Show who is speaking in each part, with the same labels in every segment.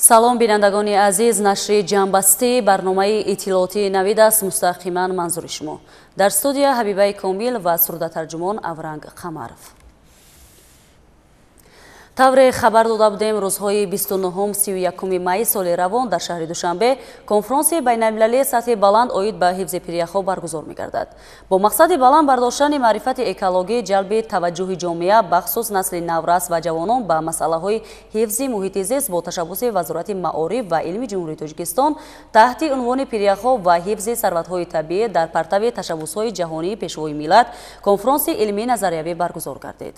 Speaker 1: Салом, бинандагони азиз. Нашри ҷамъбастии барномаи иттилоотии Навид аст, мустақиман манзури шумо. Дар студия Ҳабибаи Комил ва сурдатарҷумон Авранг Қамаров. Тавре хабар дода будем, рӯзҳои 29-31 майи соли равон дар шаҳри Душанбе конфронси байналмилалии сатҳи баланд оид ба ҳифзи пиряхҳо баргузор мегардад. Бо мақсади баланд бардоштани маърифати экологӣ, ҷалби таваҷҷӯҳи ҷомеа, бахусус насли наврас ва ҷавонон ба масъалаҳои ҳифзи муҳити зист, бо ташаббуси Вазорати маориф ва илми Ҷумҳурии Тоҷикистон таҳти унвони «Пиряхҳо ва ҳифзи сарватҳои табиӣ дар партави ташаббусҳои ҷаҳонии Пешвои миллат» конфронси илмии назариявӣ баргузор гардид.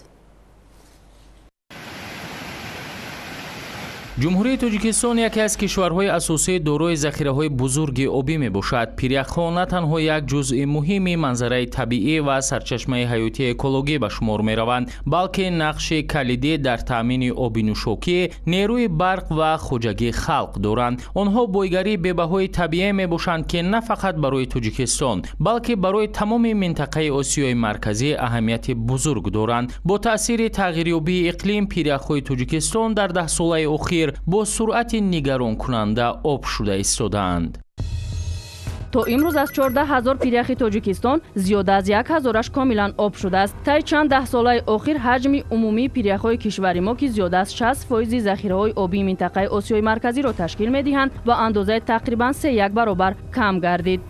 Speaker 2: Ҷумҳурии Тоҷикистон яке аз кишварҳои асосии дорои захираҳои бузурги обӣ мебошад. Пиряхҳо на танҳо як ҷузъи муҳими манзараи табиӣ ва сарчашмаи ҳаётии экологӣ ба шумор мераванд, балки нақши калидӣ дар таъмини оби нӯшокӣ, нерӯи барқ ва хоҷагии халқ доранд. Онҳо бойгарии бебаҳои табиӣ мебошанд, ки на фақат барои Тоҷикистон, балки барои тамоми минтақаи Осиёи Марказӣ аҳамияти бузург доранд. Бо таъсири тағйирёбии иқлим пиряхҳои Тоҷикистон дар даҳсолаи охир бо суръати нигаронкунанда об шуда истодаанд.
Speaker 3: То имрӯз аз 14 ҳазор пиряхи Тоҷикистон зиёда аз 1 ҳазораш комилан об шудааст. Тай чанд даҳсолаи охир ҳаҷми умумии пиряхҳои кишвари мо, ки зиёда аз 60 фоизи захираҳои обии минтақаи Осиёи Марказиро ташкил медиҳанд, ба андозаи тақрибан 3,1 баробар кам гардид.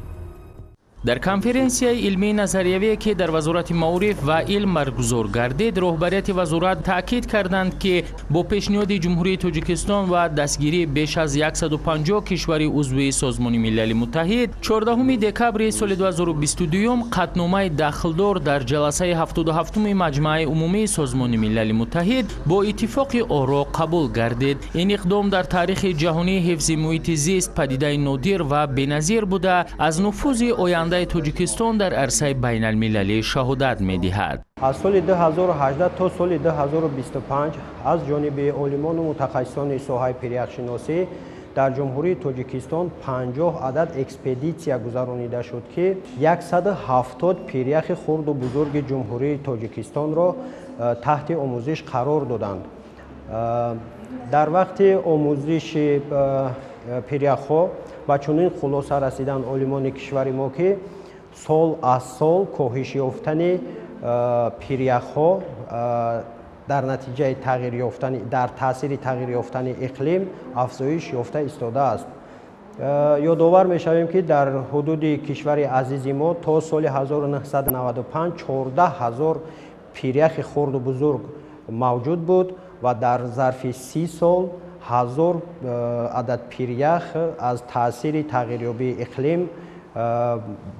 Speaker 2: Дар конференсияи илмии назариявие, ки дар Вазорати маориф ва илм баргузор гардид, роҳбарияти вазорат таъкид карданд, ки бо пешниҳоди Ҷумҳурии Тоҷикистон ва дастгирии беш аз 150 кишвари узви Созмони Милали Муттаҳид 14 декабри соли 2022 қатъномаи дахлдор дар ҷаласаи 77-уми Маҷмааи умумии Созмони Милали Муттаҳид бо иттифоқи оро қабул гардид. Ин иқдом дар таърихи ҷаҳонии ҳифзи муҳити зист падидаи нодир ва беназир буда, аз нуфузи оянда Тоҷикистон дар арсаи байналмилалӣ шаҳодат медиҳад.
Speaker 4: Аз соли 2018 то соли 2025 аз ҷониби олимону мутахассисони соҳаи пиряхшиносӣ дар Ҷумҳурии Тоҷикистон 50 адад экспедитсия гузаронида шуд, ки 170 пиряхи хурду бузурги Ҷумҳурии Тоҷикистонро таҳти омӯзиш қарор доданд. Дар вақти омӯзиши пиряхҳо ба чунин хулоса расиданд олимони кишвари мо, ки сол аз сол коҳиш ёфтани пиряхҳо дар натиҷаи тағйир ёфтани, дар таъсири тағйир ёфтани иқлим афзоиш ёфта истодааст. Ёдовар мешавем, ки дар ҳудуди кишвари азизи мо то соли 1995 14 ҳазор пиряхи хурду бузург мавҷуд буд ва дар зарфи 30 сол 1000 адад пирях аз таъсири тағйирёбии иқлим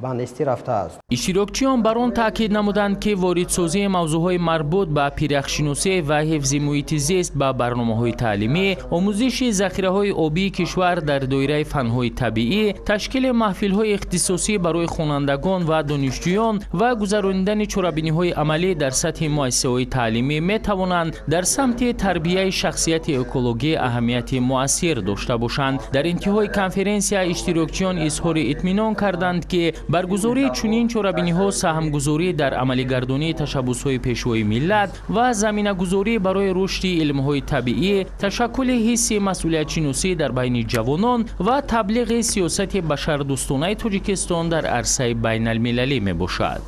Speaker 4: ба нестӣ рафтааст.
Speaker 2: Иштирокчиён бар он таъкид намуданд, ки воридсозии мавзӯъҳои марбут ба пиряхшиносӣ ва ҳифзи муҳити зист ба барномаҳои таълимӣ, омӯзиши захираҳои обии кишвар дар доираи фанҳои табиӣ, ташкили маҳфилҳои ихтисосӣ барои хонандагон ва донишҷӯён ва гузаронидани чорабиниҳои амалӣ дар сатҳи муассисаҳои таълимӣ метавонанд дар самти тарбияи шахсияти экологӣ аҳамияти муассир дошта бошанд. Дар интиҳои конференсия иштирокчиён изҳори итминон карданд, ки баргузории чунин чорабиниҳо саҳмгузорӣ дар амалигардонии ташаббусҳои Пешвои миллат ва заминагузорӣ барои рушди илмҳои табиӣ, ташаккули ҳисси масъулиятшиносӣ дар байни ҷавонон ва таблиғи сиёсати башардӯстонаи Тоҷикистон дар арсаи байналмилалӣ мебошад.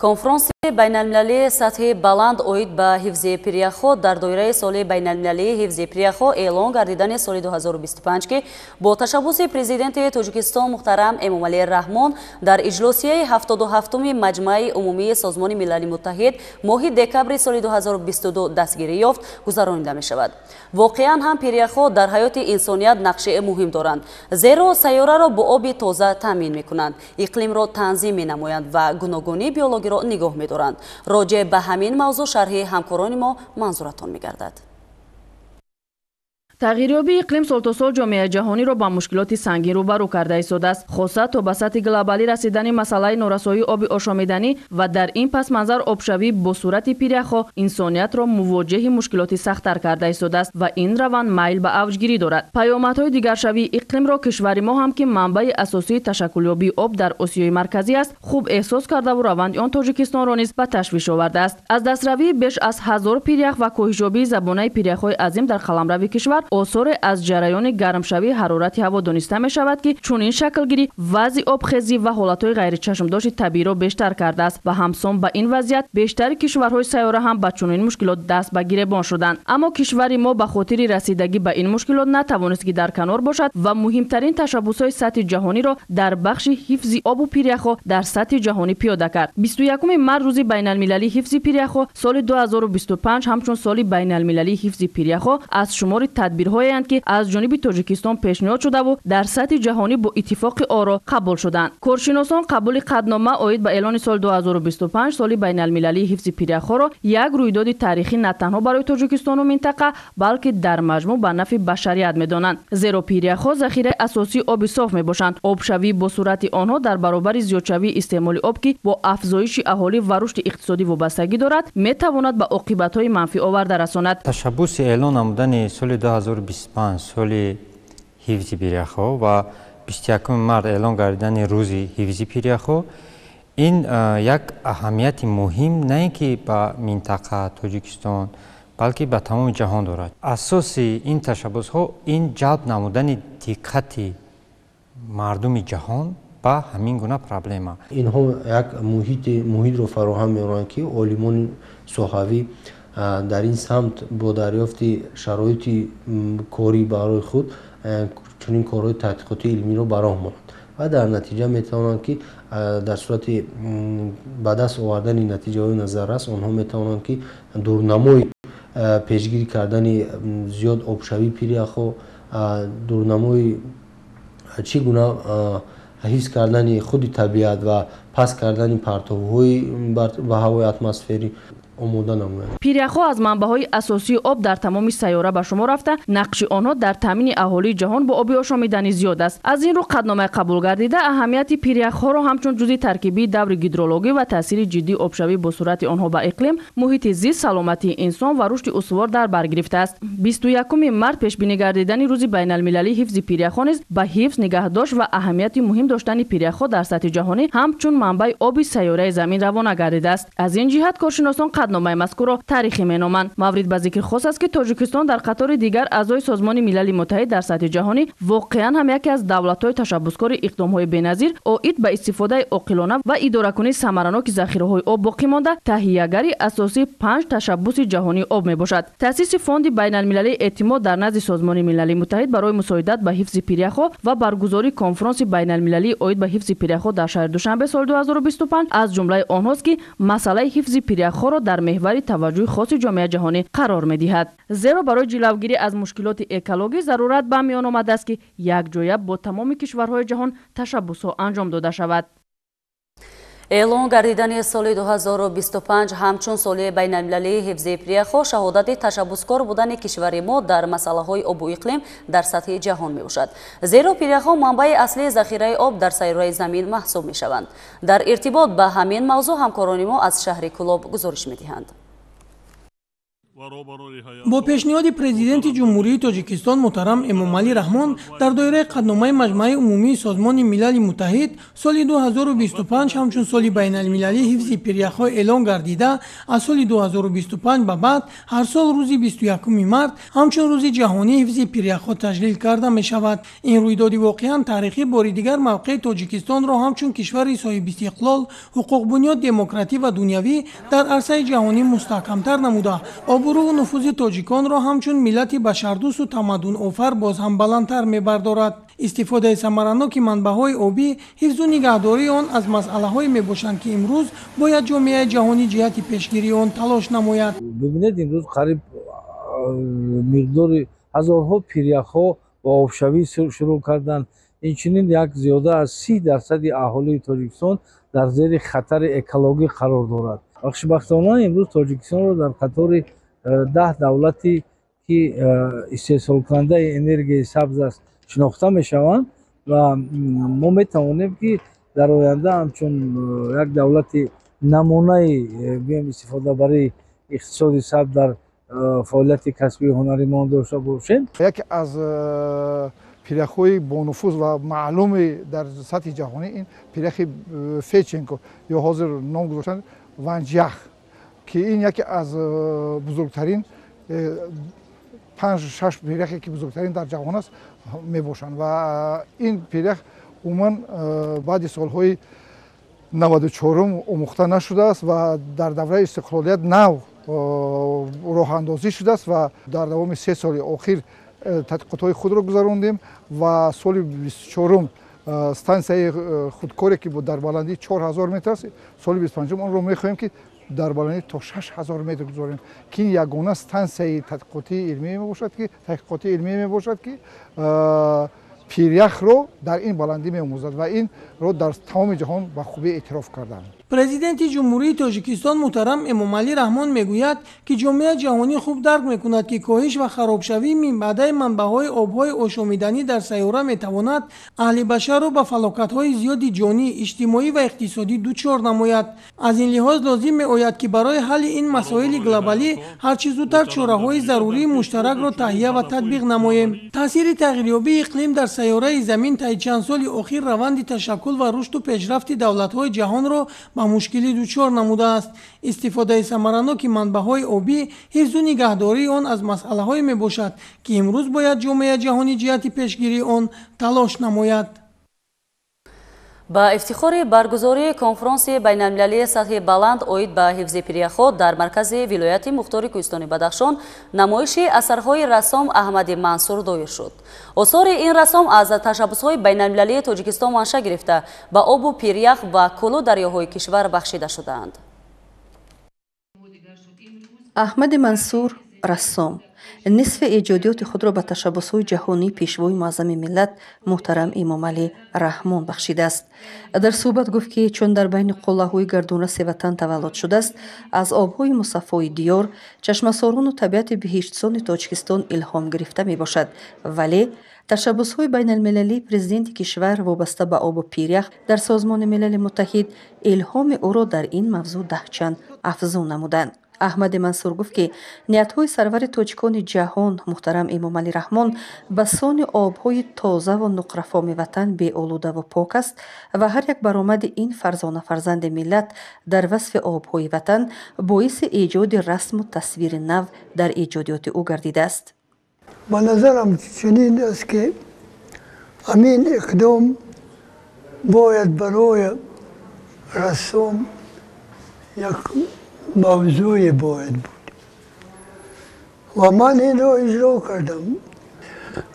Speaker 1: Конфронси байналмилалии сатҳи баланд оид ба ҳифзи пиряхҳо дар доираи соли байналмилалии ҳифзи пиряхҳо эълон гардидани соли 2025, ки бо ташаббуси Президенти Тоҷикистон муҳтарам Эмомалӣ Раҳмон дар иҷлосияи 77-уми Маҷмааи умумии Созмони Милали Муттаҳид моҳи декабри соли 2022 дастгирӣ ёфт, гузаронида мешавад. Воқеан ҳам пиряхҳо дар ҳаёти инсоният нақши муҳим доранд, зеро сайёраро бо оби тоза таъмин мекунанд, иқлимро танзим менамоянд ва гуногунии биологиро нигоҳ медоранд. Роҷеъ ба ҳамин мавзӯъ шарҳи ҳамкорони мо манзуратон мегардад.
Speaker 3: Тағйирёбии иқлим сол то сол ҷомеаи ҷаҳониро ба мушкилоти сангин рӯбарӯ карда истодааст, хоса то ба сатҳи глобалӣ расидани масъалаи норасоии оби ошомиданӣ ва дар ин пасманзар обшавӣ бо сурати пиряхҳо инсониятро мувоҷеҳи мушкилоти сахттар карда истодааст ва ин раванд майл ба авҷгирӣ дорад. Паёмадҳои дигаршавии иқлимро кишвари мо ҳам, ки манбаи асосии ташаккулёбии об дар Осиёи Марказӣ аст, хуб эҳсос кардаву раванди он Тоҷикистонро низ ба ташвиш овардааст. Аз дастравии беш аз 1000 пирях ва коҳишёбии забонаи пиряхҳои азим дар қаламрави кишвар осоре аз ҷараёни гармшавии ҳарорати ҳаво дониста мешавад, ки чунин шаклгирӣ вазъи обхезӣ ва ҳолатҳои ғайричашмдошти табииро бештар кардааст ва ҳамсон ба ин вазъият бештари кишварҳои сайёра ҳам ба чунин мушкилот даст ба гиребон шуданд. Аммо кишвари мо ба хотири расидагӣ ба ин мушкилот натавонист, ки дар канор бошад ва муҳимтарин ташаббусҳои сатҳи ҷаҳониро дар бахши ҳифзи обу пиряхҳо дар сатҳи ҷаҳонӣ пиёда кард. 21 март, рӯзи байналмилалии ҳифзи пиряхҳо, соли 2025 ҳамчун соли байналмилалии ҳифзи пиряхҳо аз шумори тадбирҳоеанд, ки аз ҷониби Тоҷикистон пешниҳод шудаву дар сатҳи ҷаҳонӣ бо иттифоқи оро қабул шуданд. Коршиносон қабули қатънома оид ба эълони соли 2025 соли байналмилалии ҳифзи пиряхҳоро як рӯйдоди таърихӣ на танҳо барои Тоҷикистону минтақа, балки дар маҷмӯъ ба нафъи башарият медонанд. Зеро пиряхҳо захираи асосии оби соф мебошанд. Обшавӣ бо суръати онҳо дар баробари зиёдшавии истеъмоли об, ки бо афзоиши аҳолӣ ва рушди иқтисодӣ вобастагӣ дорад, метавонад ба оқибатҳои манфӣ оварда расонад.
Speaker 5: Ташаббуси эълон намудани соли 2025 соли ҳифзи пиряхҳо ва 21 март эълон гардидани рӯзи ҳифзи пиряхҳо ин як аҳамияти муҳим на ин ки ба минтақа Тоҷикистон, балки ба тамоми ҷаҳон дорад. Асоси ин ташаббусҳо ин ҷалб намудани диққати мардуми ҷаҳон ба ҳамин гуна проблема.
Speaker 6: Инҳо як муҳитро фароҳам меоранд, ки олимони соҳавӣ дар ин самт бо дарёфти шароити корӣ барои худ чунин корҳои таҳқиқотии илмиро ба роҳ монанд ва дар натиҷа метавонанд, ки дар сурати ба даст овардани натиҷаҳои назаррас онҳо метавонанд, ки дурнамои пешгирӣ кардани зиёд обшавии пиряхҳо, дурнамои чӣ гуна ҳифз кардани худи табиат ва паст кардани партовҳои ба ҳавои атмосферӣ омода намоянд.
Speaker 3: Пиряхҳо аз манбаъҳои асосии об дар тамоми сайёра ба шумор рафта, нақши онҳо дар таъмини аҳолии ҷаҳон бо оби ошомиданӣ зиёд аст. Аз ин рӯ қатъномаи қабул гардида аҳамияти пиряхҳоро ҳамчун ҷузъи таркибии даври гидрологӣ ва таъсири ҷиддии обшавӣ бо суръати онҳо ба иқлим, муҳити зист, саломатии инсон ва рушди устувор дар бар гирифтааст. 21 март пешбинӣ гардидани рӯзи байналмилалии ҳифзи пиряхҳо низ ба ҳифз, нигаҳдошт ва аҳамияти муҳим доштани пиряхҳо дар сатҳи ҷаҳонӣ ҳамчун манбаи оби сайёраи замин равона гардидааст. Аз ин ҷиҳат коршиносон қатъномаи мазкурро таърихӣ меноманд. Маврид ба зикр хос аст, ки Тоҷикистон дар қатори дигар аъзои Созмони Милали Муттаҳид дар сатҳи ҷаҳонӣ воқеан ҳам яке аз давлатҳои ташаббускори иқдомҳои беназир оид ба истифодаи оқилона ва идоракунии самараноки захираҳои об боқӣ монда, таҳиягари асосии 5 ташаббуси ҷаҳонии об мебошад. Таъсиси Фонди байналмилалии эътимод дар назди Созмони Милали Муттаҳид барои мусоидат ба ҳифзи пиряхҳо ва баргузории конфронси байналмилалии оид ба ҳифзи пиряхҳо дар шаҳри Душанбе соли 2025 аз ҷумлаи онҳост, ки масъалаи ҳифзи пиряхҳоро дар меҳвари таваҷҷӯҳи хоси ҷомеаи ҷаҳонӣ қарор медиҳад. Зеро барои ҷилавгирӣ аз мушкилоти экологӣ зарурат ба миён омадааст, ки якҷоя бо тамоми кишварҳои ҷаҳон ташаббусҳо анҷом дода шавад.
Speaker 1: Эълон гардидани соли 2025 ҳамчун соли байналмилалии ҳифзи пиряхҳо шаҳодати ташаббускор будани кишвари мо дар масъалаҳои обу иқлим дар сатҳи ҷаҳон мебошад. Зеро пиряхҳо манбаи аслии захираи об дар сайёраи замин маҳсуб мешаванд. Дар иртибот ба ҳамин мавзӯъ ҳамкорони мо аз шаҳри Кӯлоб гузориш медиҳанд.
Speaker 7: Бо пешниҳоди Президенти Ҷумҳурии Тоҷикистон муҳтарам Эмомалӣ Раҳмон дар доираи қатъномаи Маҷмааи умумии Созмони Милали Муттаҳид соли 2025 ҳамчун соли байналмилалии ҳифзи пиряхҳо эълон гардида, аз соли 2025 ба баъд ҳар сол рӯзи 21 март ҳамчун рӯзи ҷаҳонии ҳифзи пиряхҳо таҷлил карда мешавад. Ин рӯйдоди воқеан таърихӣ бори дигар мавқеи Тоҷикистонро ҳамчун кишвари соҳибистиқлол, ҳуқуқбунёд, демократӣ ва дунявӣ дар арсаи ҷаҳонӣ мустаҳкамтар намуда, обрӯву нуфузи тоҷиконро ҳамчун миллати башардӯсту тамаддунофар боз ҳам баландтар мебардорад. Истифодаи самараноки манбаъҳои обӣ, ҳифзу нигаҳдории он аз масъалаҳое мебошанд, ки имрӯз бояд ҷомеаи ҷаҳонӣ ҷиҳати пешгирии он талош намояд.
Speaker 8: Бибинед, имрӯз қариб миқдори ҳазорҳо пиряхҳо ба обшавӣ шурӯъ карданд. Инчунин як зиёда аз 30% аҳолии Тоҷикистон дар зери хатари экологӣ қарор дорад. Хушбахтона имрӯз Тоҷикистонро дар қатори 10 давлате ки истеҳсолкунандаи энергияи сабз аст шинохта мешаванд ва мо метавонем, ки дар оянда ҳамчун як давлати намунаи гӯем истифодабарии иқтисоди сабз дар фаъолияти касбии ҳунари мо дошта бошем.
Speaker 9: Яке аз пиряхҳои бонуфуз ва маълуми дар сатҳи ҷаҳонӣ ин пиряхи Федченко ё ҳозир ном гузоштанд Ванҷях, ки ин яке аз бузургтарин 5-6 пиряхе ки бузургтарин дар ҷаҳон аст мебошанд. Ва ин пирях умуман баъди солҳои 94 омӯхта нашудааст ва дар давраи истиқлолият нав роҳандозӣ шудааст ва дар давоми 3 соли охир тадқиқотҳои худро гузарондем ва соли 24 стансияи худкоре ки дар баландии 4000 метр аст, соли 25 онро мехоҳем ки дар баландии то 6000 метр гузорем, ки ин ягона стансияи тадқиқотии илмӣ мебошад, ки пиряхро дар ин баландӣ меомӯзад ва инро дар тамоми ҷаҳон ба хубӣ эътироф карданд.
Speaker 7: Президенти Ҷумҳурии Тоҷикистон муҳтарам Эмомалӣ Раҳмон мегӯяд, ки ҷомеаи ҷаҳонӣ хуб дарк мекунад, ки коҳиш ва харобшавии минбаъдаи манбаъҳои обҳои ошомиданӣ дар сайёра метавонад аҳли башарро ба фалокатҳои зиёди ҷонӣ, иҷтимоӣ ва иқтисодӣ дучор намояд. Аз ин лиҳоз лозим меояд, ки барои ҳалли ин масоили глобалӣ ҳарчи зудтар чораҳои зарурии муштаракро таҳия ва татбиқ намоем. Таъсири тағйирёбии иқлим дар сайёраи замин таи чанд соли охир раванди ташаккул ва рушду пешрафти давлатҳои ҷаҳонро ба мушкилӣ дучор намудааст. Истифодаи самараноки манбаъҳои обӣ, ҳифзу нигаҳдории он аз масъалаҳое мебошад, ки имрӯз бояд ҷомеаи ҷаҳонӣ ҷиҳати пешгирии он талош намояд.
Speaker 1: Ба ифтихори баргузории конфронси байналмилалии сатҳи баланд оид ба ҳифзи пиряхҳо дар маркази вилояти мухтори Кӯҳистони Бадахшон намоиши асарҳои рассом Аҳмади Мансур доир шуд. Осори ин рассом аз ташаббусҳои байналмилалии Тоҷикистон манша гирифта, ба обу пирях ва кӯлу дарёҳои кишвар бахшида шудаанд.
Speaker 10: Аҳмади Мансур рассом нисфи эҷодиёти худро ба ташаббусҳои ҷаҳонии пешвои муаззами миллат муҳтарам Эмомалӣ Раҳмон бахшидааст. Дар суҳбат гуфт, ки чун дар байни қуллаҳои гардунраси ватан таваллуд шудааст, аз обҳои мусаффои диёр, чашмасорону табиати биҳиштсони Тоҷикистон илҳом гирифта мебошад. Вале ташаббусҳои байналмилалии президенти кишвар вобаста ба обу пирях дар Созмони Милали Муттаҳид илҳоми ӯро дар ин мавзӯъ даҳчанд афзун намуданд. Аҳмади Мансур гуфт, ки ниятҳои сарвари тоҷикони ҷаҳон муҳтарам Эмомалӣ Раҳмон ба сони обҳои тозаву нуқрафоми ватан беолудаву пок аст ва ҳар як баромади ин фарзона фарзанди миллат дар васфи обҳои ватан боиси эҷоди расму тасвири нав дар эҷодиёти ӯ гардидааст.
Speaker 11: Ба назарам чунин аст, ки ҳамин иқдом бояд барои рассом як мавзӯе бояд буд ва ман инро иҷро кардам.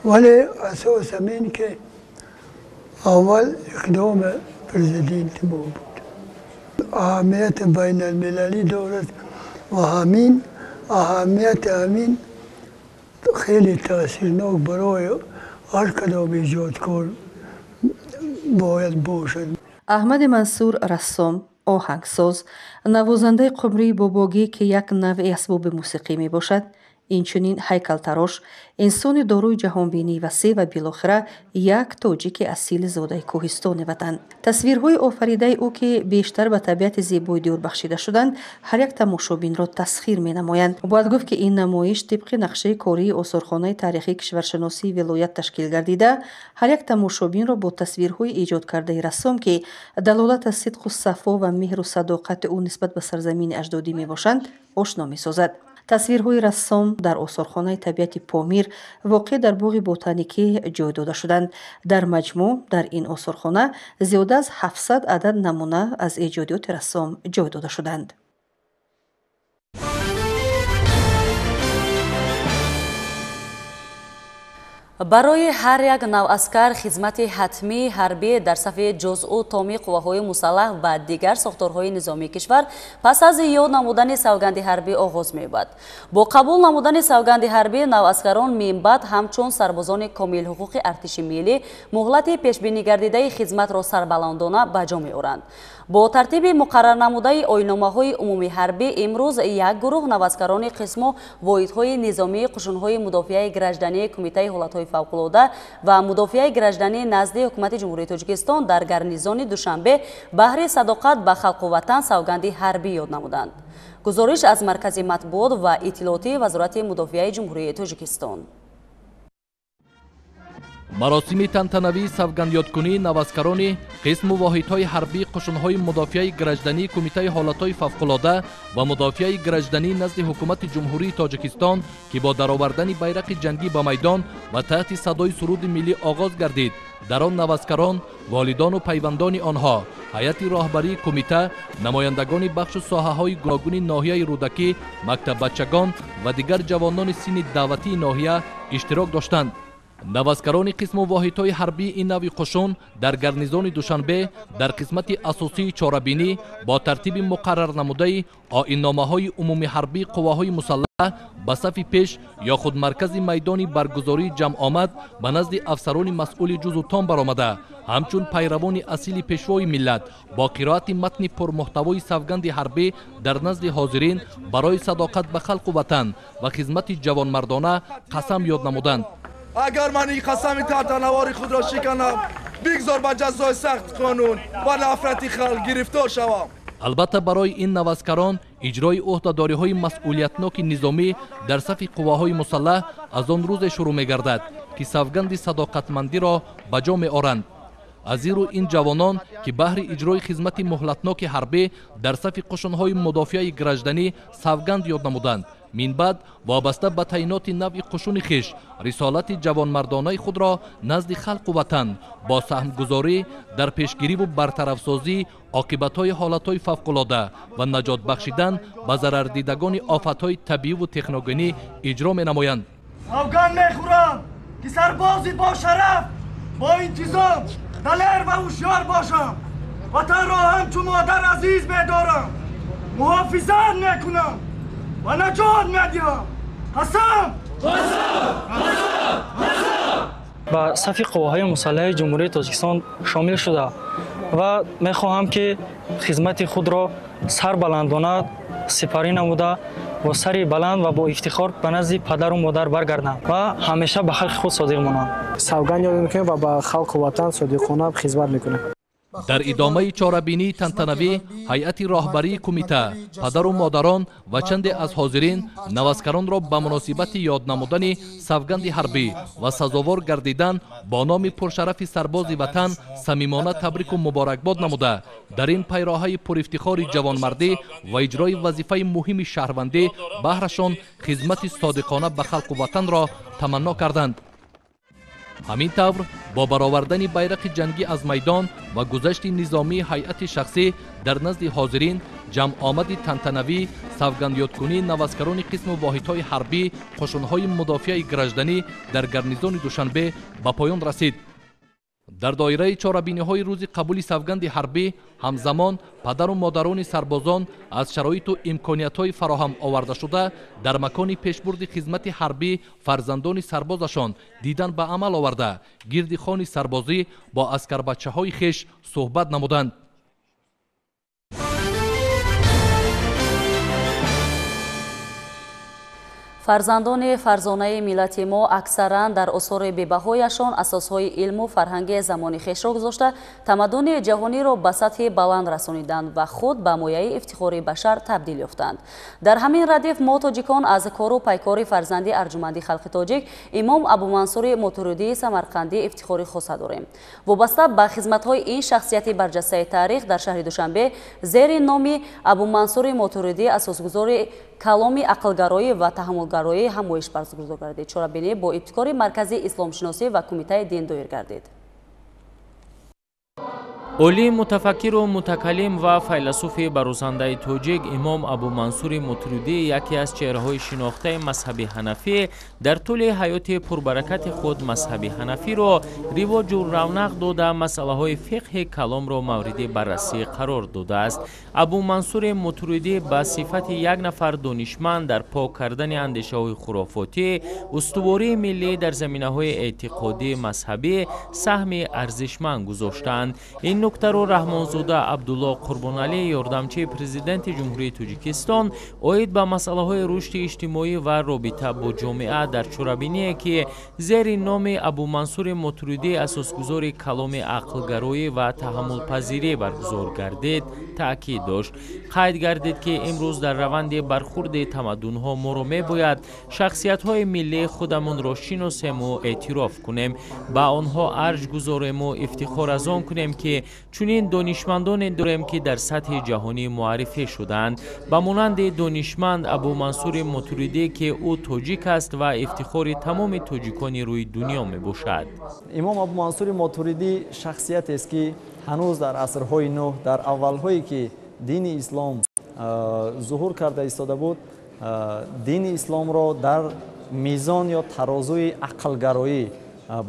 Speaker 11: Вале асосам ин ки аввал иқдоми президенти мо буд, аҳамияти байналмилалӣ дорад ва ҳамин аҳамияти ҳамин хеле таъсирнок барои ҳар кадом эҷодкор бояд бошад.
Speaker 10: Аҳмади Мансур рассом, оҳангсоз, навозандаи қумрии бобогӣ, ки як навъи асбоби мусиқӣ мебошад, инчунин ҳайкалтарош, инсони дорои ҷаҳонбинии васеъ ва билохира як тоҷики асили зодаи кӯҳистони ватан. Тасвирҳои офаридаи ӯ, ки бештар ба табиати зебои диёр бахшида шуданд, ҳар як тамошобинро тасхир менамоянд. Бояд гуфт, ки ин намоиш тибқи нақшаи кории осорхонаи таърихии кишваршиносии вилоят ташкил гардида, ҳар як тамошобинро бо тасвирҳои эҷодкардаи рассом, ки далолат аз сидқу сафо ва меҳру садоқати ӯ нисбат ба сарзамини аҷдодӣ мебошанд, ошно месозад. Тасвирҳои рассом дар осорхонаи табиати Помир воқеъ дар боғи ботаникӣ ҷой дода шуданд. Дар маҷмӯъ дар ин осорхона зиёда аз 700 адад намуна аз эҷодиёти рассом ҷой дода шуданд.
Speaker 1: Барои ҳар як навъаскар хизмати ҳатмии ҳарбӣ дар сафи ҷузъу томи қувваҳои мусаллаҳ ва дигар сохторҳои низомии кишвар пас аз ёд намудани савганди ҳарбӣ оғоз меёбад. Бо қабул намудани савганди ҳарбӣ навъаскарон минбаъд ҳамчун сарбозони комилҳуқуқи артиши миллӣ муҳлати пешбинигардидаи хизматро сарбаландона ба ҷо меоранд. Бо тартиби муқаррарнамудаи оинномаҳои умумии ҳарбӣ имрӯз як гурӯҳ навъаскарони қисму воҳидҳои низомии қушунҳои мудофиаи граждании Кумитаи ҳолатҳои фавқулода ва мудофиаи граждании назди Ҳукумати Ҷумҳурии Тоҷикистон дар гарнизони Душанбе баҳри садоқат ба халқу ватан савганди ҳарбӣ ёд намуданд. Гузориш аз Маркази матбуот ва иттилоотии Вазорати мудофиаи Ҷумҳурии Тоҷикистон.
Speaker 12: Маросими тантанавии савгандёдкунии наваскарони қисму воҳидҳои ҳарбии қушунҳои мудофиаи граждании Кумитаи ҳолатҳои фавқулода ва мудофиаи гражданӣ назди Ҳукумати Ҷумҳурии Тоҷикистон, ки бо даровардани байрақи ҷангӣ ба майдон ва таҳти садои суруди миллӣ оғоз гардид, дар он наваскарон, волидону пайвандони онҳо, ҳайати роҳбарии кумита, намояндагони бахшу соҳаҳои гуногуни ноҳияи Рӯдакӣ, мактаббачагон ва дигар ҷавонони синни даъватии ноҳия иштирок доштанд. Наваскарони қисму воҳидҳои ҳарбии ин нави қушун дар гарнизони Душанбе дар қисмати асосии чорабинӣ бо тартиби муқаррарнамудаи оинномаҳои умумиҳарбии қувваҳои мусаллаҳ ба сафи пеш ё худ маркази майдони баргузории ҷамъомад ба назди афсарони масъули ҷузу том баромада, ҳамчун пайравони асили пешвои миллат бо қироати матни пурмуҳтавои савганди ҳарбӣ дар назди ҳозирин барои садоқат ба халқу ватан ва хизмати ҷавонмардона қасам ёд намуданд.
Speaker 13: Агар ман ин қасами тантанавори худро шиканам, бигзор ба ҷазои сахт қонун ва нафрати халқ гирифтор шавам.
Speaker 12: Албатта, барои ин наваскарон иҷрои ӯҳдадориҳои масъулиятноки низомӣ дар сафи қувваҳои мусаллаҳ аз он рӯзе шурӯъ мегардад, ки савганди садоқатмандиро ба ҷо меоранд. Аз ин рӯ ин ҷавонон, ки баҳри иҷрои хизмати муҳлатноки ҳарбӣ дар сафи қушунҳои мудофиаи гражданӣ савганд ёд намуданд, минбаъд вобаста ба таъиноти навъи қушуни хеш рисолати ҷавонмардонаи худро назди халқу ватан бо саҳмгузорӣ дар пешгириву бартарафсозии оқибатҳои ҳолатҳои фавқулода ва наҷот бахшидан ба зарардидагони офатҳои табииву техногенӣ иҷро менамоянд.
Speaker 13: Савганд мехӯрам, ки сарбози бошараф, бо интизом, далер ва ҳушёр бошам. Ватанро ҳамчун модар азиз медорам, муҳофизат мекунам ва наҷот медиҳам. Қасам! Қасам! Қасам!
Speaker 14: Ба сафи қувваҳои мусаллаҳи Ҷумҳурии Тоҷикистон шомил шуда ва мехоҳам, ки хизмати худро сарбаландона сипарӣ намуда, бо сари баланд ва бо ифтихор ба назди падару модар баргардам ва ҳамеша ба халқи худ содиқ монам.
Speaker 15: Савганд ёд мекунем ва ба халқу ватан содиқона хизмат мекунем.
Speaker 12: Дар идомаи чорабинии тантанавӣ ҳайати роҳбарии кумита, падару модарон ва чанде аз ҳозирин наваскаронро ба муносибати ёд намудани савганди ҳарбӣ ва сазовор гардидан бо номи пуршарафи сарбози ватан самимона табрику муборакбод намуда, дар ин пайроҳаи пурифтихори ҷавонмардӣ ва иҷрои вазифаи муҳими шаҳрвандӣ баҳрашон хизмати содиқона ба халқу ватанро таманно карданд. Ҳамин тавр бо баровардани байрақи ҷангӣ аз майдон ва гузашти низомии ҳайати шахсӣ дар назди ҳозирин ҷамъомади тантанавӣ савгандёдкунии наваскарони қисму воҳидҳои ҳарбӣ қушунҳои мудофиаи гражданӣ дар гарнизони Душанбе ба поён расид. Дар доираи чорабиниҳои рӯзи қабули савганди ҳарбӣ ҳамзамон падару модарони сарбозон аз шароиту имкониятҳои фароҳам овардашуда дар макони пешбурди хизмати ҳарбӣ фарзандони сарбозашон дидан ба амал оварда, гирди хони сарбозӣ бо аскарбачаҳои хеш суҳбат намуданд.
Speaker 1: Фарзандони фарзонаи миллати мо аксаран дар осори бебаҳояшон асосҳои илму фарҳанги замони хешро гузошта, тамаддуни ҷаҳониро ба сатҳи баланд расониданд ва худ ба мояи ифтихори башар табдил ёфтанд. Дар ҳамин радиф мо тоҷикон аз кору пайкори фарзанди арҷуманди халқи тоҷик имом Абумансури Мотуридии Самарқандӣ ифтихори хоса дорем. Вобаста ба хизматҳои ин шахсияти барҷастаи таърих дар шаҳри Душанбе зери номи Абумансури Мотуридӣ асосгузори каломи ақлгароӣ ва таҳаммулгароӣ ҳамоиш баргузор гардид. Чорабинӣ бо ибтикори Маркази исломшиносӣ ва Кумитаи дин доир гардид.
Speaker 2: Олим, мутафаккиру мутакаллим ва файласуфи барозандаи тоҷик имом Абумансури Мотуридӣ яке аз чеҳраҳои шинохтаи мазҳаби ҳанафӣ дар тӯли ҳаёти пурбаракати худ мазҳаби ҳанафиро ривоҷу равнақ дода, масъалаҳои фиқҳи каломро мавриди баррасӣ қарор додааст. Абумансури Мотуридӣ ба сифати як нафар донишманд дар пок кардани андешаҳои хурофотӣ, устувории миллӣ дар заминаҳои эътиқодӣ мазҳабӣ саҳми арзишманд гузоштаанд. Ин Нуктаро Раҳмонзода Абдулло Қурбоналӣ, ёрдамчии президенти Ҷумҳурии Тоҷикистон оид ба масъалаҳои рушди иҷтимоӣ ва робита бо ҷомеа дар чорабиние, ки зери номи Абумансури Мотуридӣ, асосгузори каломи ақлгароӣ ва таҳаммулпазирӣ баргузор гардид, таъкид дошт. Қайд гардид, ки имрӯз дар раванди бархурди тамаддунҳо моро мебояд шахсиятҳои миллии худамонро шиносему эътироф кунем, ба онҳо арҷ гузорему ифтихор аз он кунем, ки чунин донишмандоне дорем, ки дар сатҳи ҷаҳонӣ муаррифӣ шудаанд, ба монанди донишманд Абумансури Мотуридӣ, ки ӯ тоҷик аст ва ифтихори тамоми тоҷикони рӯи дунё мебошад.
Speaker 16: Имом Абумансури Мотуридӣ шахсиятест, ки ҳанӯз дар асрҳои нӯҳ, дар аввалҳое ки дини ислом зуҳур карда истода буд, дини исломро дар мизон ё тарозуи ақлгароӣ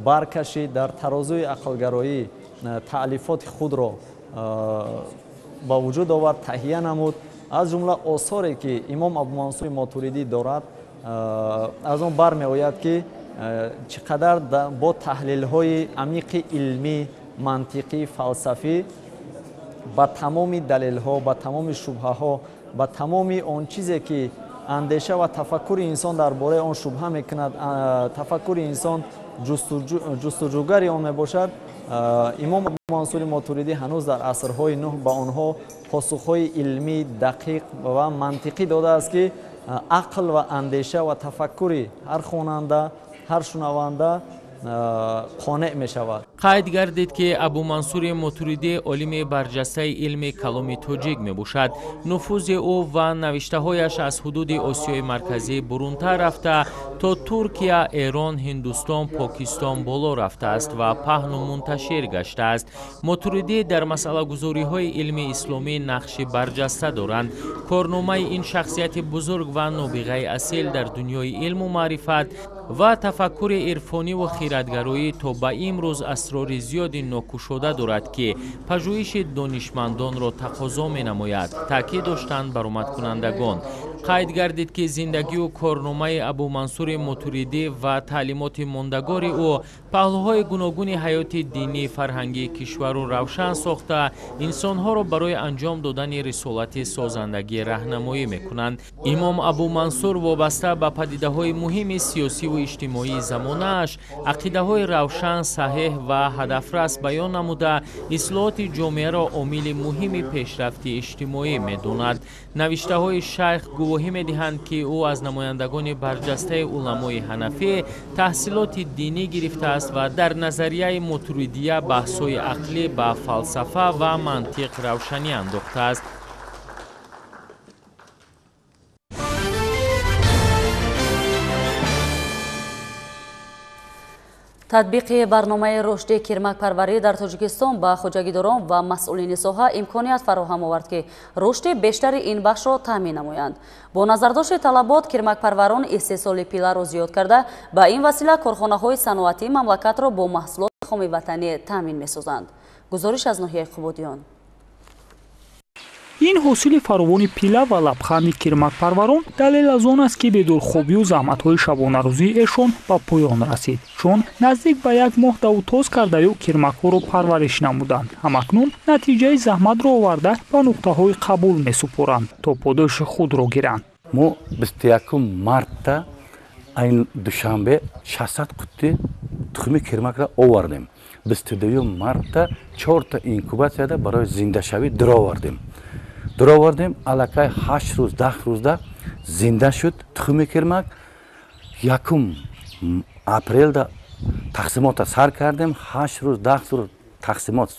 Speaker 16: баркашид, дар тарозуи ақлгароӣ таълифоти худро ба вуҷуд овард, таҳия намуд. Аз ҷумла осоре ки имом Абумансури Мотуридӣ дорад, аз он бармеояд, ки чӣ қадар бо таҳлилҳои амиқи илмӣ, мантиқӣ, фалсафӣ ба тамоми далелҳо, ба тамоми шубҳаҳо, ба тамоми он чизе ки андеша ва тафаккури инсон дар бораи он шубҳа мекунад, тафаккури инсон ҷустуҷӯгари он мебошад, имом Мансури Мотуридӣ ҳанӯз дар асрҳои нӯҳ ба онҳо посухҳои илмӣ, дақиқ ва мантиқӣ додааст, ки ақл ва андеша ва тафаккури ҳар хонанда, ҳар шунаванда қонеъ мешавад.
Speaker 2: Қайд гардид, ки Абумансури Мотуридӣ олими барҷастаи илми каломи тоҷик мебошад. Нуфузи ӯ ва навиштаҳояш аз ҳудуди Осиёи Марказӣ бурунтар рафта, то Туркия, Эрон, Ҳиндустон, Покистон боло рафтааст ва паҳну мунташир гаштааст. Мотуридӣ дар масъалагузориҳои илми исломӣ нақши барҷаста доранд. Корномаи ин шахсияти бузург ва нобиғаи асил дар дунёи илму маърифат ва тафаккури ирфониву хиратгароӣ то ба имрӯз асрори зиёди нокушода дорад, ки пажӯҳиши донишмандонро тақозо менамояд, таъкид доштанд баромадкунандагон. Қайд гардид, ки зиндагию корномаи Абумансури Мотуридӣ ва таълимоти мондагори ӯ паҳлӯҳои гуногуни ҳаёти динӣ, фарҳангии кишварро равшан сохта, инсонҳоро барои анҷом додани рисолати созандагӣ раҳнамоӣ мекунанд. Имом Абумансур вобаста ба падидаҳои муҳими сиёсиву иҷтимоии замонааш ақидаҳои равшан, саҳеҳ ва ҳадафрас баён намуда, ислоҳоти ҷомеаро омили муҳими пешрафти иҷтимоӣ медонад. Навиштаҳои шайх гувоҳӣ медиҳанд, ки ӯ аз намояндагони барҷастаи уламои ҳанафӣ таҳсилоти динӣ гирифтааст ва дар назарияи мотуридия баҳсҳои ақлӣ ба фалсафа ва мантиқ равшанӣ андохтааст.
Speaker 1: Татбиқи барномаи рушди кирмакпарварӣ дар Тоҷикистон ба хоҷагидорон ва масъулини соҳа имконият фароҳам овард, ки рушди бештари ин бахшро таъмин намоянд. Бо назардошти талабот кирмакпарварон истеҳсоли пиларо зиёд карда, ба ин васила корхонаҳои саноатии мамлакатро бо маҳсулоти хоми ватанӣ таъмин месозанд. Гузориш аз ноҳияи Қубодиён.
Speaker 17: Ин ҳосили фаровони пила ва лабханди кирмакпарварон далел аз он аст, ки бедорхобию заҳматҳои шабонарӯзии эшон ба поён расид, чун наздик ба як моҳ давутоз кардаю кирмакҳоро парвариш намуданд. Ҳамакнун натиҷаи заҳматро оварда ба нуқтаҳои қабул месупоранд, то подоши худро гиранд.
Speaker 18: Мо 21 марта айн Душанбе 600 қутти тухми кирмакро овардем. 22 марта 4та инкубатсияда барои зиндашавӣ дуровардем. Аллакай 8 рӯз 10 рӯзда зинда шуд тухми кирмак. 1 апрелда тақсимота сар кардем, 8 рӯз 10 рӯз тақсимот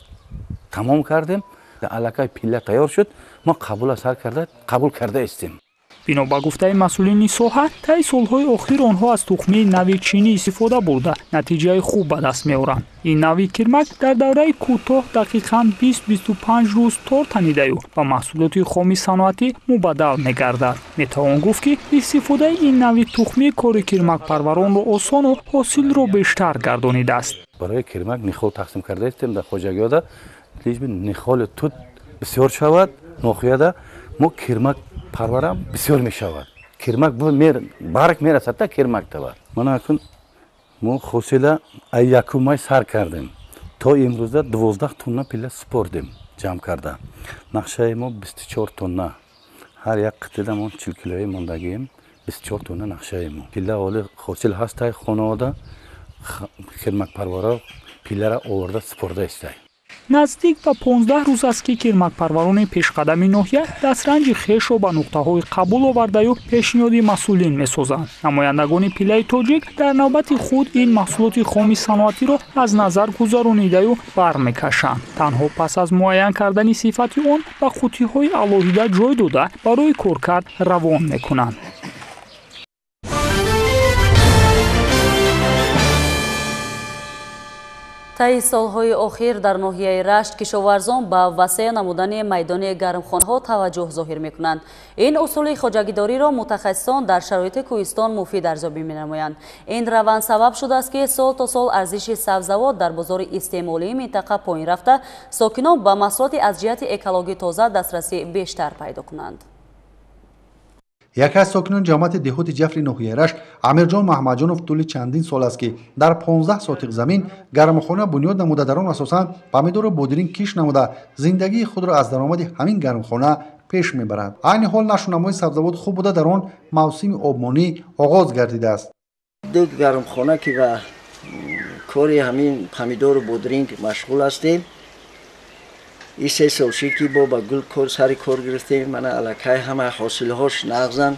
Speaker 18: тамом кардем. Аллакай пилла тайёр шуд, мо қабула сар карда қабул карда истем.
Speaker 17: Бино ба гуфтаи масъулини соҳа, таи солҳои охир онҳо аз тухмии нави чинӣ истифода бурда, натиҷаи хуб ба даст меоранд. Ин нави кирмак дар давраи кӯтоҳ дақиқан 20-25 рӯз тор танидаю ба маҳсулоти хоми саноатӣ мубаддал мегардад. Метавон гуфт, ки истифодаи ин нави тухмӣ кори кирмакпарваронро осону ҳосилро бештар гардонидааст.
Speaker 18: Барои кирмак нихол тақсим карда истем дар хоҷагиёда, лиҷби нихоли тут бисёр шавад, нохияда мо кирмак парварам бисёр мешавад. Кирмак барк мерасад та кирмак тавар. Мана акун мо хосила ай якум май сар кардем. То имрӯза 12 тонна пилла супордем ҷамъ карда. Нақшаи мо 24 тонна. Ҳар як қитида мо 40 килои мондагием, 24 тонна нақшаи мо. Пилла ҳоли ҳосил ҳастай хонавода, кирмакпарваро пиллара оварда супорда истай.
Speaker 17: Наздик ба 15 рӯз аст, ки кирмакпарварони пешқадами ноҳия дастранҷи хешро ба нуқтаҳои қабул овардаю пешниҳоди масъулин месозанд. Намояндагони пиллаи тоҷик дар навбати худ ин маҳсулоти хоми саноатиро аз назар гузаронидаю бармекашанд. Танҳо пас аз муайян кардани сифати он ба қуттиҳои алоҳида ҷой дода барои коркард равон мекунанд.
Speaker 1: Таи солҳои охир дар ноҳияи Рашт кишоварзон ба васеъ намудани майдони гармхонаҳо таваҷҷӯҳ зоҳир мекунанд. Ин усули хоҷагидориро мутахассисон дар шароити кӯҳистон муфид арзёбӣ менамоянд. Ин раванд сабаб шудааст, ки сол то сол арзиши сабзавот дар бозори истеъмолии минтақа поин рафта, сокинон ба маҳсулоти аз ҷиҳати экологӣ тоза дастрасӣ бештар пайдо кунанд.
Speaker 19: Яке аз сокинони ҷамоати деҳоти Ҷафри ноҳияи Рашт Амирҷон Маҳмадҷонов тӯли чандин сол аст, ки дар 15 сотиқ замин гармхона бунёд намуда, дар он асосан помидору бодиринг кишт намуда, зиндагии худро аз даромади ҳамин гармхона пеш мебарад. Айни ҳол нашунамои сабзавот хуб буда, дар он мавсими обмонӣ оғоз гардидааст.
Speaker 20: Ду гармхона ки ба кори ҳамин помидору бодиринг машғул ҳастем. И се сол шид, ки бо ба гул кор сари кор гирифтем. Мана аллакай ҳама ҳосилҳош нағзанд,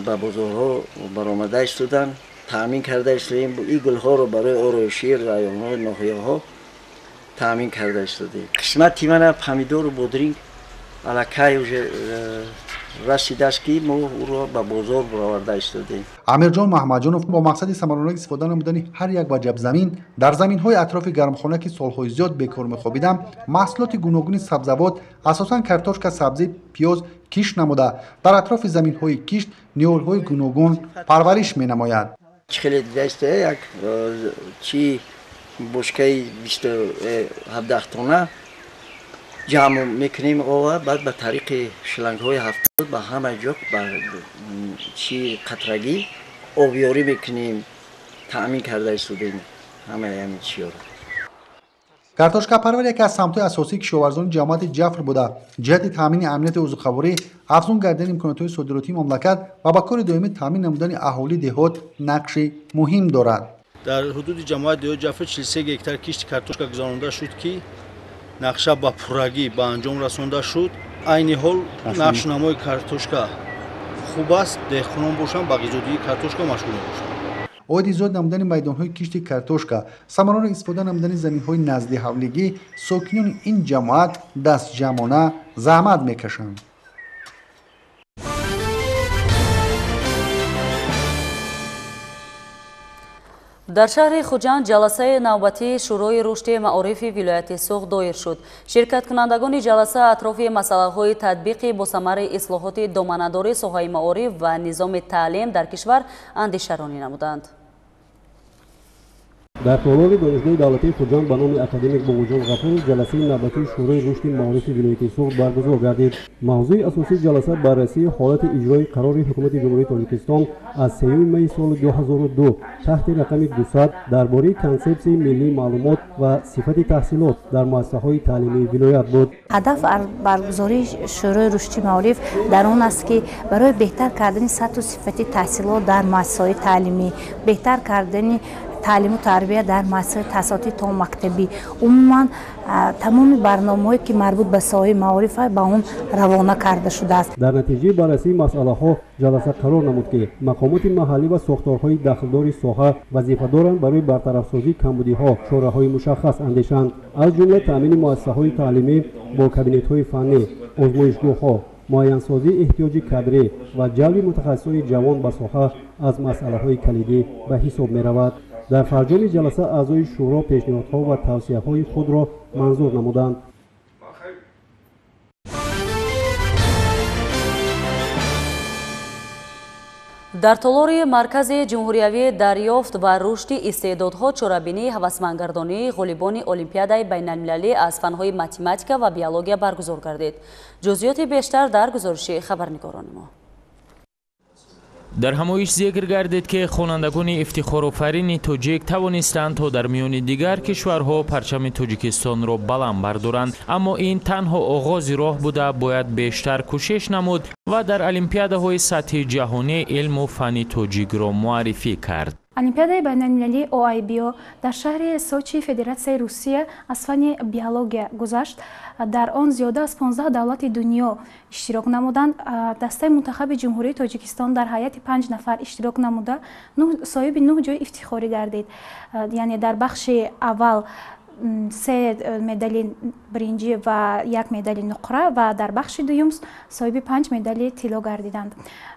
Speaker 20: ба бозорҳо баромада истодан, таъмин карда истодаем. И гулҳоро барои ороиши районҳо, ноҳияҳо таъмин карда истодаем. Қисмати мана помидору бодринг аллакай уже расидааст, ки мо ӯро ба бозор бароварда истодаем.
Speaker 19: Амирҷон Маҳмадҷонов бо мақсади самаранок истифода намудани ҳар як ваҷаб замин дар заминҳои атрофи гармхона, ки солҳои зиёд бекор мехобиданд, маҳсулоти гуногуни сабзавот, асосан картошка, сабзӣ, пиёз кишт намуда, дар атрофи заминҳои кишт ниҳолҳои гуногун парвариш менамояд.
Speaker 20: Чӣ хеле дидаиста, як чи бочкаи 17 тонна ҷамъ мекунем ова, баъд ба тариқи шлангҳои 70 ба ҳама ҷо ба чи қатрагӣ обёрӣ мекунем, таъмин карда истодаем ҳамаи ҳамин чиёро.
Speaker 19: Картошкапарвар яке аз самтҳои асосии кишоварзони ҷамоати Ҷафр буда, ҷиҳати таъмини амнияти озуқаворӣ, афзун гардидани имкониятҳои содиротии мамлакат ва ба кори доимӣ таъмин намудани аҳолии деҳот нақши муҳим дорад.
Speaker 21: Дар ҳудуди ҷамоати деҳоти Ҷафр 43 гектар кишти картошка гузаронда шуд, ки нақша ба пуррагӣ ба анҷом расонда шуд. Айни ҳол нақшунамои картошка хуб аст, деҳқонон бошанд ба ғизодиҳии картошка машғул мебошанд.
Speaker 19: Оиди зиёд намудани майдонҳои кишти картошка, самаранок истифода намудани заминҳои назди ҳавлигӣ, сокинони ин ҷамоат дастҷамъона заҳмат мекашанд.
Speaker 1: Дар шаҳри Хуҷанд ҷаласаи навбатии Шӯрои рушди маорифи вилояти Суғд доир шуд. Ширкаткунандагони ҷаласа атрофи масъалаҳои татбиқи босамари ислоҳоти доманадори соҳаи маориф ва низоми таълим дар кишвар андешаронӣ намуданд.
Speaker 22: Дар толори Донишгоҳи давлатии Хуҷанд ба номи академик Бобоҷон Ғафуров ҷаласаи навбатии Шӯрои рушди маорифи вилояти Суғд баргузор гардид. Мавзӯи асосии ҷаласа баррасии ҳолати иҷрои қарори Ҳукумати Ҷумҳурии Тоҷикистон аз 3 майи соли 2002 таҳти рақами 200 дар бораи консепсияи миллии маълумот ва сифати таҳсилот дар муассисаҳои таълимии вилоят буд.
Speaker 23: Ҳадаф баргузории Шӯрои рушди маориф дар он аст, ки барои беҳтар кардани сатҳу сифати таҳсилот дар муассисаҳои таълимӣ, беҳтар кардани таълиму тарбия дар муассисаҳои таҳсилоти томактабӣ, умуман тамоми барномаҳое ки марбут ба соҳаи маориф ба он равона карда шудааст.
Speaker 22: Дар натиҷаи баррасии масъалаҳо ҷаласа қарор намуд, ки мақомоти маҳаллӣ ва сохторҳои дахлдори соҳа вазифа доранд барои бартарафсозии камбудиҳо чораҳои мушаххас андешанд, аз ҷумла таъмини муассисаҳои таълимӣ бо кабинетҳои фаннӣ, озмоишгоҳҳо, муайянсозии эҳтиёҷи кадрӣ ва ҷалби мутахассисони ҷавон ба соҳа аз масъалаҳои калидӣ ба ҳисоб меравад. Дар фарҷоми ҷаласа аъзои шӯро пешниҳодҳо ва тавсияҳои худро манзур намуданд.
Speaker 1: Дар толори Маркази ҷумҳуриявии дарёфт ва рушди истеъдодҳо чорабинии ҳавасмандгардонии ғолибони Олимпиадаи байналмилалӣ аз фанҳои математика ва биология баргузор гардид. Ҷузъиёти бештар дар гузориши хабарнигорони мо.
Speaker 2: Дар ҳамоиш зикр гардид, ки хонандагони ифтихорофарини тоҷик тавонистанд то дар миёни дигар кишварҳо парчами Тоҷикистонро баланд бардоранд, аммо ин танҳо оғози роҳ буда, бояд бештар кӯшиш намуд ва дар олимпиадаҳои сатҳи ҷаҳонӣ илму фанни тоҷикро муаррифӣ кард.
Speaker 4: Олимпиадаи байналмилалии ОАИБио дар шаҳри Сочи Федератсияи Русия аз фанни биология гузашт. Дар он зиёда аз 15 давлати дунё иштирок намуданд. Дастаи мунтахаби Ҷумҳурии Тоҷикистон дар ҳайати 5 нафар иштирок намуда, соҳиби 9 ҷои ифтихорӣ гардид. Яъне дар бахши аввал 3 медали биринҷӣ ва 1 медали нуқра ва дар бахши дуюм соҳиби 5 медали тилло гардиданд.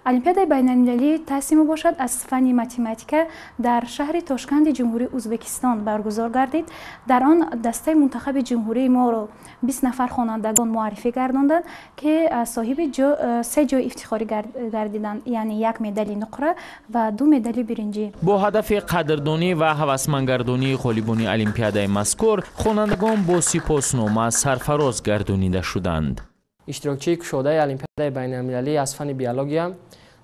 Speaker 4: Олимпиадаи байналмилалии Тасимо бошад аз фанни математика дар шаҳри Тошканди Ҷумҳурии Ӯзбекистон баргузор гардид. Дар он дастаи мунтахаби ҷумҳурии моро 20 нафар хонандагон муаррифӣ гардонданд, ки соҳиби 3 ҷои ифтихорӣ гардиданд, яъне 1 медали нуқра ва 2 медали биринҷӣ.
Speaker 2: Бо ҳадафи қадрдонӣ ва ҳавасмандгардонии ғолибони олимпиадаи мазкур хонандагон бо сипоснома сарфароз гардонида шуданд.
Speaker 5: Иштирокчии кушодаи олимпиадаи байналмилалӣ аз фанни биология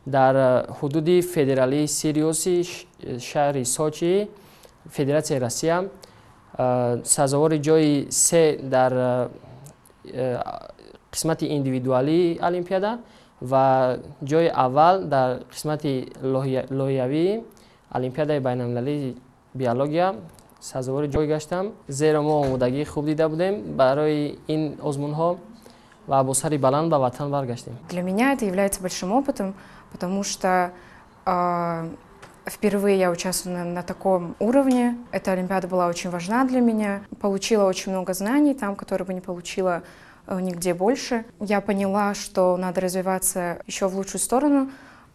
Speaker 5: дар ҳудуди федералии Сириуси шаҳри Сочи Федератсияи Россия сазовори ҷои 3 дар қисмати индивидуалии олимпиада ва ҷои аввал дар қисмати лоиҳавии олимпиадаи байналмилалии биология сазовори ҷой гаштам, зеро мо омодагии хуб дида будем барои ин озмунҳо ва бо сари баланд ба ватан баргаштем.
Speaker 6: Для меня это является большим опытом, потому что впервые я участвую на таком уровне. Эта олимпиада была очень важна для меня. Получила очень много знаний там, которые бы не получила нигде больше. Я поняла, что надо развиваться еще в лучшую сторону.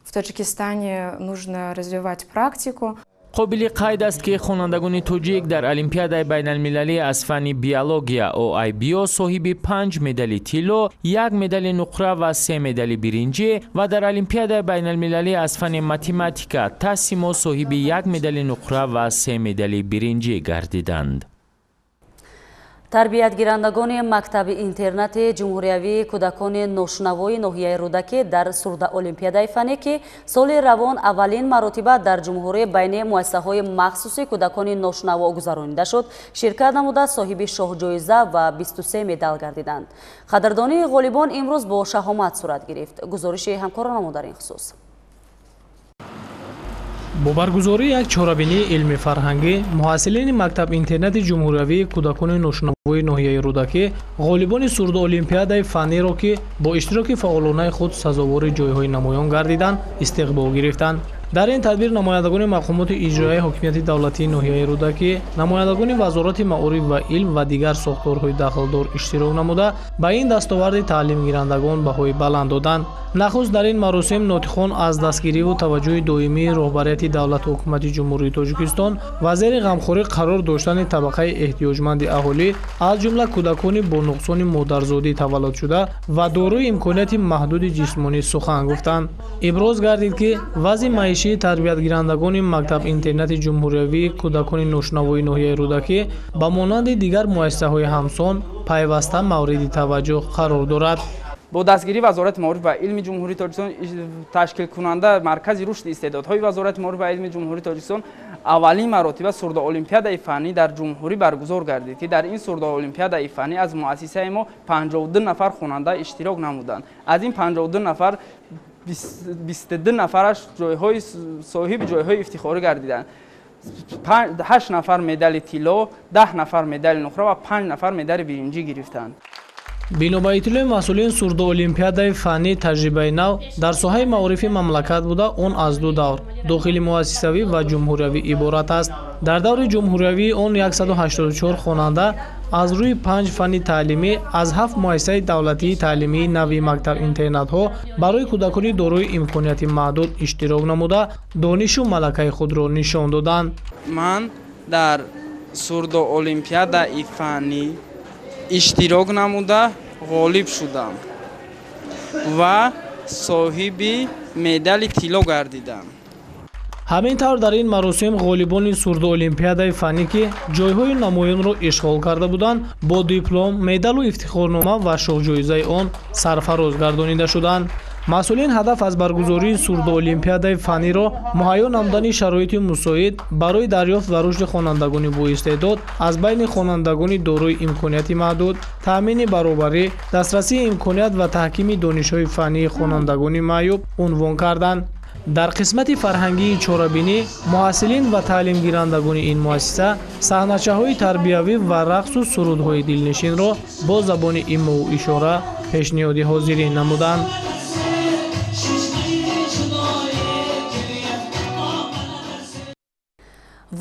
Speaker 6: В Таджикистане нужно развивать практику.
Speaker 2: Қобили қайд аст, ки хонандагони тоҷик дар олимпиадаи байналмилалӣ аз фанни биология ОАИБио соҳиби 5 медали тилло, 1 медали нуқра ва 3 медали биринҷӣ ва дар олимпиадаи байналмилалӣ аз фанни математика Тасимо соҳиби 1 медали нуқра ва 3 медали биринҷӣ гардиданд.
Speaker 1: Тарбиятгирандагони мактаби интернати ҷумҳуриявии кӯдакони ношунавои ноҳияи Рӯдакӣ дар сурда олимпиадаи фанӣ, ки соли равон аввалин маротиба дар ҷумҳурӣ байни муассисаҳои махсуси кӯдакони ношунаво гузаронида шуд, ширкат намуда соҳиби шоҳҷоиза ва 23 медал гардиданд. Қадрдонии ғолибон имрӯз бо шаҳомат сурат гирифт. Гузориши ҳамкоронамо дар ин хусус.
Speaker 24: Бо баргузории як чорабинии илми фарҳангӣ муҳассилини мактаб-интернати ҷумҳуриявии кӯдакони ношунавои ноҳияи Рӯдакӣ ғолибони сурдоолимпиадаи фанниро, ки бо иштироки фаъолонаи худ сазовори ҷойҳои намоён гардиданд, истиқбол гирифтанд. Дар ин тадбир намояндагони мақомоти иҷроияи ҳокимияти давлатии ноҳияи Рӯдакӣ, намояндагони Вазорати маориф ва илм ва дигар сохторҳои дахлдор иштирок намуда, ба ин дастоварди таълимгирандагон баҳои баланд доданд. Нахуст дар ин маросим нотихон аз дастгириву таваҷҷӯҳи доимии роҳбарияти давлату ҳукумати Ҷумҳурии Тоҷикистон ва зери ғамхорӣ қарор доштани табақаи эҳтиёҷманди аҳолӣ, аз ҷумла кӯдакони бо нуқсони модарзодӣ таваллудшуда ва дорои имконияти маҳдуди ҷисмонӣ сухан гуфтанд. Иброз гардид, ки вазъи маишии тарбиятгирандагони мактаб-интернати ҷумҳуриявии кӯдакони ношунавои ноҳияи Рӯдакӣ ба монанди дигар муассисаҳои ҳамсон пайваста мавриди таваҷҷӯҳ қарор дорад.
Speaker 25: Бо дастгирии Вазорати маориф ва илми Ҷумҳурии Тоҷикистон, ташкилкунанда Маркази рушди истеъдодҳои Вазорати маориф ва илми Ҷумҳурии Тоҷикистон аввалин маротиба сурдоолимпиадаи фаннӣ дар ҷумҳурӣ баргузор гардид, ки дар ин сурдоолимпиадаи фаннӣ аз муассисаи мо 52 нафар хонанда иштирок намуданд. Аз ин 52 нафар 22 нафараш соҳиби ҷойҳои ифтихорӣ гардиданд. 8 нафар медали тилло, 10 нафар медали нуқра ва 5 нафар медали биринҷӣ гирифтанд.
Speaker 24: Бино ба иттилои масъулин, сурдоолимпиадаи фаннӣ таҷрибаи нав дар соҳаи маорифи мамлакат буда, он аз ду давр дохили муассисавӣ ва ҷумҳуриявӣ иборат аст. Дар даври ҷумҳуриявии он 184 хонанда аз рӯи 5 фанни таълимӣ аз 7 муассисаи давлатии таълимии нави мактаб-интернатҳо барои кӯдакони дорои имконияти маҳдуд иштирок намуда, донишу малакаи худро нишон доданд.
Speaker 25: Ман дар сурдоолимпиадаи фаннӣ иштирок намуда ғолиб шудам ва соҳиби медали тилло гардидам.
Speaker 24: Ҳамин тавр дар ин маросим ғолибони сурдоолимпиадаи фаннӣ, ки ҷойҳои намоёнро ишғол карда буданд, бо диплом, медалу ифтихорнома ва шоҳҷоизаи он сарфароз гардонида шуданд. Масъулин ҳадаф аз баргузории сурдоолимпиадаи фанниро муҳайё намудани шароити мусоид барои дарёфт ва рушди хонандагони боистеъдод аз байни хонандагони дорои имконияти маҳдуд, таъмини баробарӣ, дастрасии имконият ва таҳкими донишҳои фаннии хонандагони маъюб унвон карданд. Дар қисмати фарҳангии чорабинӣ муҳассилин ва таълимгирандагони ин муассиса саҳначаҳои тарбиявӣ ва рақсу сурудҳои дилнишинро бо забони имову ишора пешниҳоди ҳозирин намуданд.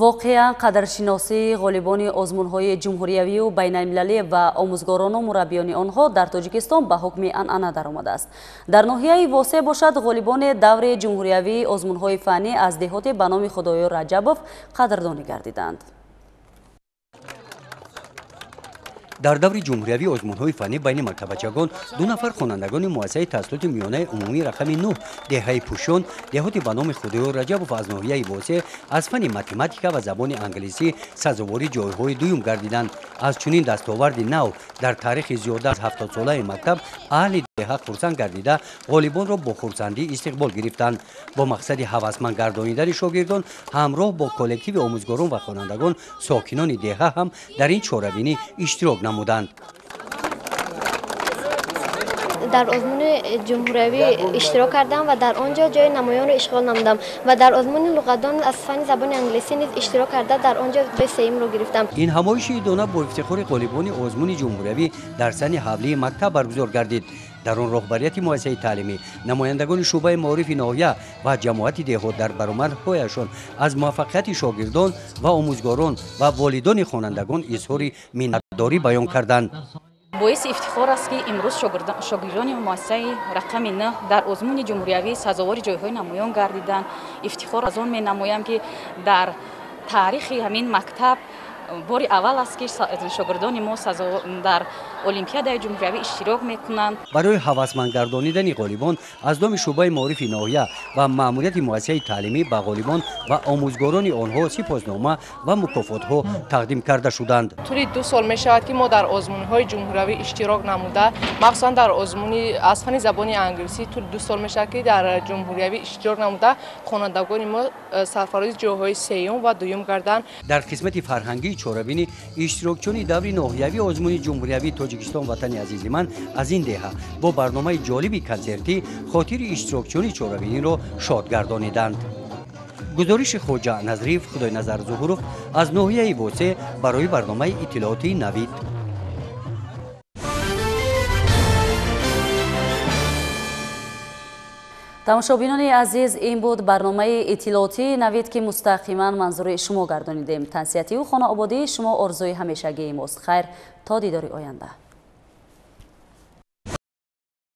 Speaker 1: Воқеан қадршиносии ғолибони озмунҳои ҷумҳуриявию байналмилалӣ ва омӯзгорону мураббиёни онҳо дар Тоҷикистон ба ҳукми анъана даромадааст. Дар ноҳияи Восеъ бошад, ғолибони даври ҷумҳуриявии озмунҳои фаннӣ аз деҳоти ба номи Худоёр Раҷабов қадрдонӣ гардиданд.
Speaker 3: Дар даври ҷумҳуриявии озмунҳои фаннӣ байни мактабачагон ду нафар хонандагони муассисаи таҳсилоти миёнаи умумии рақами 9 деҳаи Пӯшон, деҳоти ба номи Худоёр Раҷабов аз ноҳияи Восеъ аз фанни математика ва забони англисӣ сазовори ҷойҳои дуюм гардиданд. Аз чунин дастоварди нав дар таърихи зиёда аз 70-солаи мактаб аҳли деҳа хурсанд гардида, ғолибонро бо хурсандӣ истиқбол гирифтанд. Бо мақсади ҳавасманд гардонидани шогирдон ҳамроҳ бо коллективи омӯзгорон ва хонандагон сокинони деҳа ҳам дар ин чорабинӣ иштирок намуданд.
Speaker 7: Дар озмуни ҷумҳуриявӣ иштирок кардам ва дар он ҷо ҷои намоёнро ишғол намудам ва дар озмуни луғатдон аз фанни забони англисӣ низ иштирок карда, дар он ҷо ҷои сеюмро гирифтам.
Speaker 3: Ин ҳамоиши идона бо ифтихори ғолибони озмуни ҷумҳуриявӣ дар саҳни ҳавлии мактаб баргузор гардид. Дар он роҳбарияти муассисаи таълимӣ, намояндагони шӯъбаи маорифи ноҳия ва ҷамоати деҳот дар баромадҳояшон аз муваффақияти шогирдон ва омӯзгорон ва волидони хонандагон изҳори миннатдорӣ баён карданд.
Speaker 8: Боиси ифтихор аст, ки имрӯз шогирдони муассисаи рақами 9 дар озмуни ҷумҳуриявӣ сазовори ҷойҳои намоён гардиданд. Ифтихор аз он менамоям, ки дар таърихи ҳамин мактаб бори аввал аст, ки шогирдони мо дар олимпиадаи ҷумҳуриявӣ иштирок мекунанд.
Speaker 3: Барои ҳавасманд гардонидани ғолибон аз номи шӯъбаи маорифи ноҳия ва маъмурияти муассисаи таълимӣ ба ғолибон ва омӯзгорони онҳо сипоснома ва мукофотҳо тақдим карда шуданд.
Speaker 9: Тӯли 2 сол мешавад, ки мо дар озмунҳои ҷумҳуриявӣ иштирок намуда, махсусан дар озмуни аз фанни забони англисӣ тӯли 2 сол мешавад, ки дар ҷумҳуриявӣ иштирок намуда, хонандагони мо сарфарози ҷойҳои сеюм ва дуюм гарданд.
Speaker 3: Дар қисмати фарҳангии чорабинӣ иштирокчиёни даври ноҳиявии озмуни ҷумҳуриявии Тоҷикистон ватани азизи ман аз ин деҳа бо барномаи ҷолиби консертӣ хотири иштирокчиёни чорабиниро шод гардониданд. Гузориши Хоҷа Назриев, Худойназар Зуҳуров аз ноҳияи Восеъ барои барномаи иттилоотии Навид.
Speaker 1: Тамошобинони азиз, ин буд барномаи иттилоотии Навид, ки мустақиман манзури шумо гардонидем. Тансиҳатию хонаободии шумо орзуи ҳамешагии мост. Хайр, то дидори оянда.